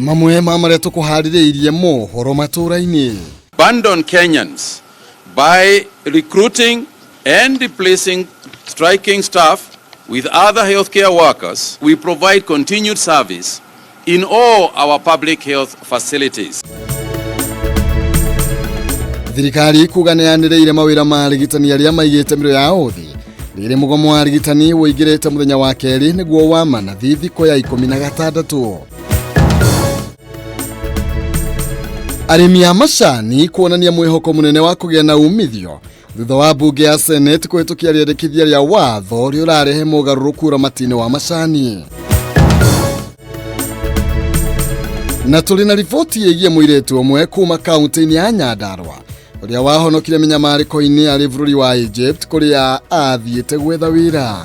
Mamwe ma marĩa tũkũharĩrĩirie mohoro matũũra-inĩ. Abandon Kenyans by recruiting and replacing striking staff with other healthcare workers. We provide continued service in all our public health facilities. Thirikari kuga nĩ yanĩrĩire mawĩra ma arigitani arĩa maigĩte mĩro yao thĩ rĩrĩ mũgomo wa arigitani ũingĩrĩte mũthenya wa kerĩ nĩguo wa manathi thikũ ya 16. Arĩmi a macani kuonania mwĩhoko mũnene wa kũgĩa na umithio thutha wa mbunge ya Senate kũhĩtũkia rĩendekithia rĩa watho rĩũrarehe mogarũrũku ũramati-inĩ wa macani. Na tũrĩ na riboti ĩgiĩ mũirĩtu ũmwe kuma kaunti-inĩ ya Nyandarua ũrĩa wahonokire mĩnyamarĩko-inĩ arĩ bũrũri wa Egypt kũrĩa athiĩte gwetha wĩra.